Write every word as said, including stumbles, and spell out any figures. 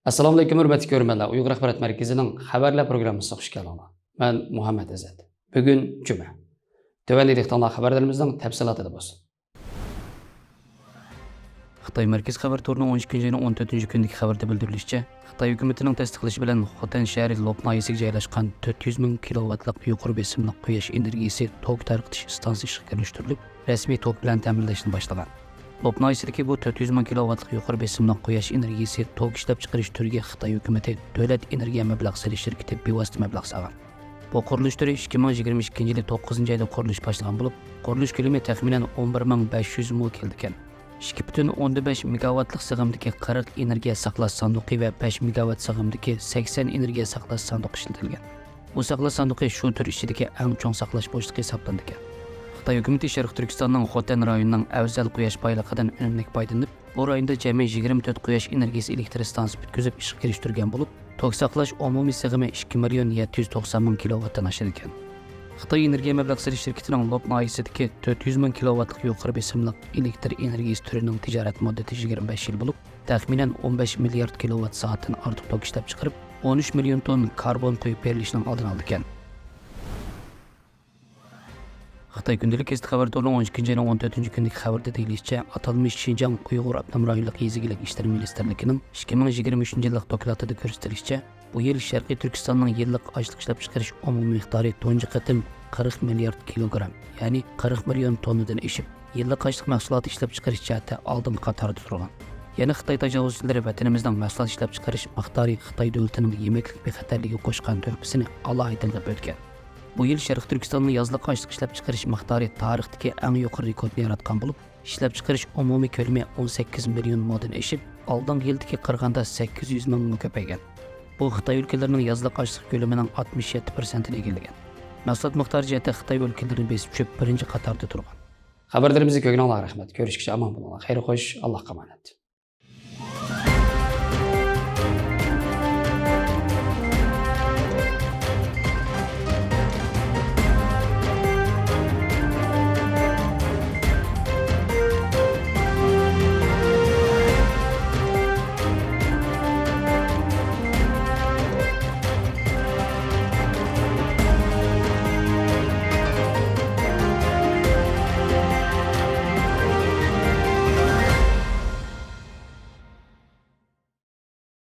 ئەسسالامۇئەلەيكۇم، ھۆرمەتلىك كۆرۈرمەنلەر. ئۇيغۇر ئاخبارات مەركىزىنىڭ خەۋەرلەر پروگراممىسىغا خۇش كەلدىڭلار. مەن مۇھەممەد ئەزەت. بۈگۈن جۈمە. تۆۋەندە دىققىتىڭلار خەۋەرلىرىمىزنىڭ تەپسىلاتىدا بولسۇن. خىتاي مەركىزىي خەۋەر تورىنىڭ ئون ئىككىنچى ئاينىڭ ئون تۆتىنچى كۈنىدىكى خەۋىرىدە بىلدۈرۈلۈشىچە، خىتاي ھۆكۈمىتىنىڭ تەستىقلىشى بىلەن، خوتەن شەھىرى لوپ ناھىيەسىگە جايلاشقان تۆت يۈز مىڭ كىلوۋاتلىق يۇقىرى بېسىملىق قۇياش ئېنېرگىيىسى توك تارقىتىش ئىستانسىسى ئىشقا كىرىشتۈرۈلۈپ، رەسمىي توك بىلەن تەمىنلەشنى باشلىغان. لوپ ناھىيەسىدىكى بۇ تۆت يۈز مىڭ كىلوۋاتلىق يۇقىرى بېسىملىق قۇياش ئېنېرگىيىسى توك ئىشلەپچىقىرىش تۈرىگە خىتاي ھۆكۈمىتى دۆلەت ئېنېرگىيە مەبلەغ سېلىش شىركىتى بىۋاسىتە مەبلەغ سالغان. بۇ قۇرۇلۇش تۈرى ئىككى مىڭ يىگىرمە ئىككىنچى يىلى توققۇزىنچى ئايدا قۇرۇلۇش باشلىغان بولۇپ، قۇرۇلۇش كۆلىمى تەخمىنەن ئون بىر مىڭ بەش يۈز مو كېلىدىكەن. ئىككى پۈتۈن ئوندىن بەش مېگاۋاتلىق سىغىمدىكى قىرىق ئېنېرگىيە ساقلاش ساندۇقى ۋە بەش مېگاۋات سىغىمدىكى سەكسەن ئېنېرگىيە ساقلاش ساندۇقى ئىشلىتىلگەن. بۇ ساقلاش ساندۇقى شۇ تۈر ئىچىدىكى ئەڭ چوڭ ساقلاش بوشلۇقى ھېسابلىنىدىكەن. خىتاي ھۆكۈمىتى شەرقىي تۈركىستاننىڭ خوتەن رايونىنىڭ ئەۋزەل قۇياش بايلىقىدىن ئۈنۈملۈك پايدىلىنىپ، بۇ رايوندا جەمئىي يىگىرمە تۆت قۇياش ئېنېرگىيىسى ئېلېكتر ئىستانسىسى پۈتكۈزۈپ ئىشقا كىرىشتۈرگەن بولۇپ، توك ساقلاش ئومۇمىي سىغىمى ئىككى مىليون يەتتە يۈز توقسان مىڭ كىلوۋاتتىن ئاشىدىكەن. خىتاي ئېنېرگىيە مەبلەغ سېلىش شىركىتىنىڭ لوپ ناھىيەسىدىكى تۆت يۈز مىڭ كىلوۋاتلىق يۇقىرى بېسىملىق ئېلېكتر ئېنېرگىيىسى تۈرىنىڭ تىجارەت مۇددىتى يىگىرمە بەش يىل بولۇپ، تەخمىنەن ئون بەش مىليارد كىلوۋات سائەتتىن ئارتۇق توك ئىشلەپچىقىرىپ، ئون ئۈچ مىليون توننا كاربون قويۇپ بېرىلىشىنىڭ ئالدىنى ئالىدىكەن. خىتاي كۈندىلىك گېزىتى خەۋەر تورىنىڭ ئون ئىككىنچى ئاينىڭ ئون تۆتىنچى كۈنىدىكى خەۋىرىدە دېيىلىشىچە، ئاتالمىش شىنجاڭ ئۇيغۇر ئاپتونوم رايونلۇق يېزا ئىگىلىك ئىشلىرى مىنىستىرلىكىنىڭ ئىككى مىڭ يىگىرمە ئۈچىنچى يىللىق دوكلاتىدا كۆرسىتىلىشىچە، بۇ يىل شەرقىي تۈركىستاننىڭ يىللىق ئاشلىق ئىشلەپچىقىرىش ئومۇمىي مىقدارى تۇنجى قېتىم قىرىق مىليارد كىلوگرام، يەنى قىرىق مىليون توننىدىن ئېشىپ، يىللىق ئاشلىق مەھسۇلاتى ئىشلەپچىقىرىش جەھەتتە ئالدىنقى قاتاردا تۇرغان. يەنە خىتاي تاجاۋۇزچىلىرى ۋەتىنىمىزنىڭ مەھسۇلات ئىشلەپچىقىرىش مىقدارى خىتاي دۆلىتىنىڭ يېمەكلىك بىخەتەرلىكىگە قوشقان تۆھپىسىنى ئالاھىدە ئىلغىپ ئۆتكەن. بۇ يىل شەرقىي تۈركىستاننىڭ يازلىق ئاشلىق ئىشلەپچىقىرىش مىقدارى تارىختىكى ئەڭ يۇقىرى رېكورتنى ياراتقان بولۇپ، ئىشلەپچىقىرىش ئومۇمىي كۆلىمى ئون سەككىز مىليون مودىن ئېشىپ، ئالدىنقى يىلدىكىگە قارىغاندا سەككىز يۈز مىڭ مو كۆپەيگەن. بۇ خىتاي ئۆلكىلىرىنىڭ يازلىق ئاشلىق كۆلىمىنىڭ ئاتمىش يەتتە پىرسەنتىنى ئىگىلىگەن. مەھسۇلات مىقدارى جىھەتتە خىتاي ئۆلكىلىرىنى بېسىپ چۈشۈپ، بىرىنچى قاتاردا تۇرغان. خەۋەرلىرىمىزنى كۆرگىنىڭلارغا رەھمەت. كۆرۈشكىچە ئامان بولۇڭلار. خەير خوش، ئاللاھقا ئامانەت.